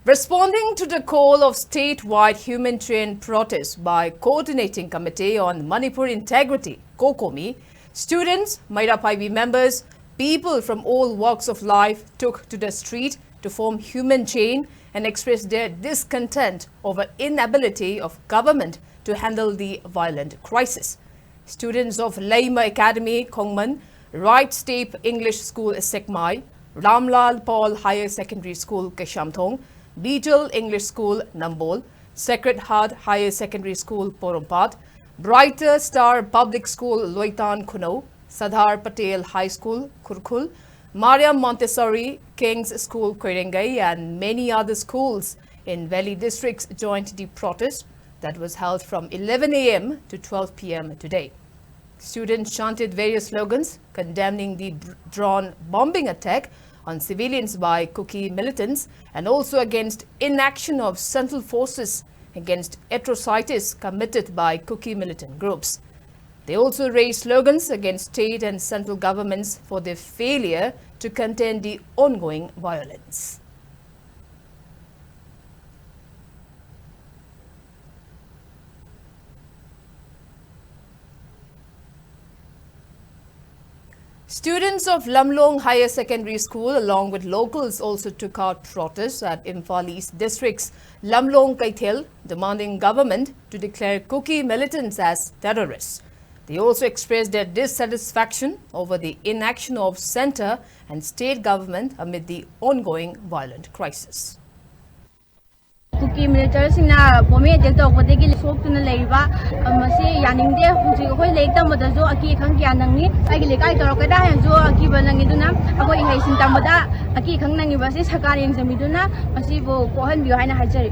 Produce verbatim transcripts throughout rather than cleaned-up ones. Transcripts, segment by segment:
Responding to the call of statewide human chain protest by Coordinating Committee on Manipur Integrity, COCOMI, students, Meira Paibi members, people from all walks of life took to the street to form human chain and express their discontent over inability of government to handle the violent crisis. Students of Leima Academy, Khongman, Right Step English School, Sekmai, Ramlal Paul Higher Secondary School, Keshamthong, Beetle English School, Nambol, Sacred Heart Higher Secondary School, Porompat, Brighter Star Public School, Loitan Khunou, Sardar Patel High School, Khurkhul, Mariam Montessori King's School, Koirengei, and many other schools in Valley districts joined the protest that was held from eleven a m to twelve p m today. Students chanted various slogans condemning the dr-, drone bombing attack on civilians by Kuki militants and also against inaction of central forces against atrocities committed by Kuki militant groups. They also raised slogans against state and central governments for their failure to contain the ongoing violence. Students of Lamlong Higher Secondary School, along with locals, also took out protests at Imphal East District's Lamlong Kaithel, demanding government to declare Kuki militants as terrorists. They also expressed their dissatisfaction over the inaction of centre and state government amid the ongoing violent crisis. Kuki ꯃꯤꯂꯤꯇꯔꯁꯤꯡꯅ bombing attack ꯇꯧꯔꯛꯄꯗꯒꯤ ꯁꯣꯛꯇꯨꯅ ꯂꯩꯔꯤꯕ, ꯑ, ꯃꯁꯤ ꯌꯥꯅꯤꯡꯗꯦ꯫ ꯍꯧꯖꯤꯛ ꯑꯩꯈꯣꯏ ꯂꯥꯏꯔꯤꯛ ꯇꯝꯕꯗꯁꯨ ꯑꯀꯤ ꯑꯈꯪ ꯀꯌꯥ ꯅꯪꯉꯤ꯫ ꯑꯩꯒꯤ ꯂꯩꯀꯥꯏ ꯇꯧꯔꯛꯀꯗ꯭ꯔꯥ ꯍꯥꯏꯅꯁꯨ ꯑꯀꯤꯕ ꯅꯪꯉꯤ꯫ ꯑꯗꯨꯅ ꯑꯩꯈꯣꯏ ꯏꯍꯩꯁꯤꯡ ꯇꯝꯕꯗ ꯑꯀꯤ ꯑꯈꯪ ꯅꯪꯉꯤꯕ ꯑꯁꯤ ꯁꯔꯀꯥꯔ ꯌꯦꯡꯁꯤꯟꯕꯤꯗꯨꯅ ꯃꯁꯤꯕꯨ ꯀꯣꯛꯍꯟꯕꯤꯌꯨ ꯍꯥꯏꯅ ꯍꯥꯏꯖꯔꯤ꯫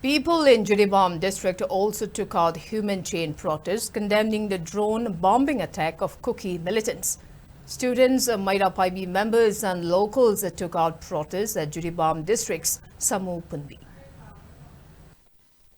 People in Jiribam district also took out human chain protest condemning the drone bombing attack of Kuki militants. Students, uh, Meira Paibi members and locals, uh, took out protests at Jiribam district's Samu Punbi.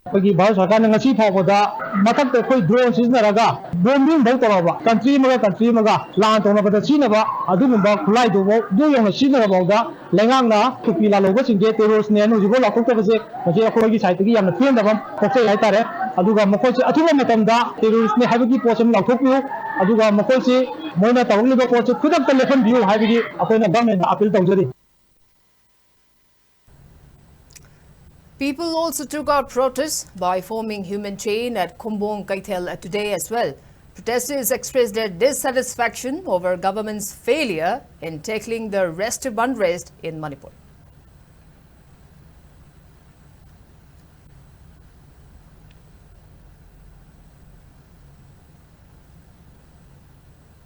ꯑꯩꯈꯣꯏꯒꯤ ꯚꯥꯔꯠ ꯁꯔꯀꯥꯔꯅ ꯉꯁꯤ ꯐꯥꯎꯕꯗ ꯃꯊꯛꯇ ꯑꯩꯈꯣꯏ drone ꯁꯤꯖꯤꯟꯅꯔꯒ bombing ꯐꯧ ꯇꯧꯔꯕ, country ꯑꯃꯒ country ꯑꯃꯒ ꯂꯥꯟ ꯇꯧꯅꯕꯗ ꯁꯤꯖꯤꯟꯅꯕ ꯑꯗꯨꯒꯨꯝꯕ ꯈꯨꯠꯂꯥꯏꯗꯨꯐꯥꯎ, ꯑꯗꯨ ꯌꯧꯅ ꯁꯤꯖꯤꯟꯅꯔꯐꯥꯎꯗ ꯂꯩꯉꯥꯛꯅ ꯀꯨꯀꯤ ꯂꯥꯜꯍꯧꯕꯁꯤꯡꯁꯦ terroristꯅꯦ ꯍꯥꯏꯅ ꯍꯧꯖꯤꯛꯐꯥꯎ ꯂꯥꯎꯊꯣꯛꯇꯕꯁꯦ ꯃꯁꯤ ꯑꯩꯈꯣꯏꯒꯤ sideꯇꯒꯤ ꯌꯥꯝꯅ ꯄꯦꯟꯗꯕ ꯑꯃ ꯄꯣꯛꯆꯩ ꯍꯥꯏꯇꯥꯔꯦ꯫ ꯑꯗꯨꯒ ꯃꯈꯣꯏꯁꯦ ꯑꯊꯨꯕ ꯃꯇꯝꯗ terroristꯅꯦ ꯍꯥꯏꯕꯒꯤ ꯄꯣꯠꯁꯦ ꯑꯃ ꯂꯥꯎꯊꯣꯛꯄꯤꯌꯨ꯫ ꯑꯗꯨꯒ ꯃꯈꯣꯏꯁꯤ ꯃꯣꯏꯅ ꯇꯧꯔꯛꯂꯤꯕ ꯄꯣꯠꯁꯤ ꯈꯨꯗꯛꯇ ꯂꯦꯞꯍꯟꯕꯤꯌꯨ ꯍꯥꯏꯕꯒꯤ ꯑꯩꯈꯣꯏꯅ governmentꯗ appeal ꯇꯧꯖꯔꯤ꯫ People also took out protests by forming human chain at Khumbong Keithel today as well. Protesters expressed their dissatisfaction over government's failure in tackling the rest of unrest in Manipur.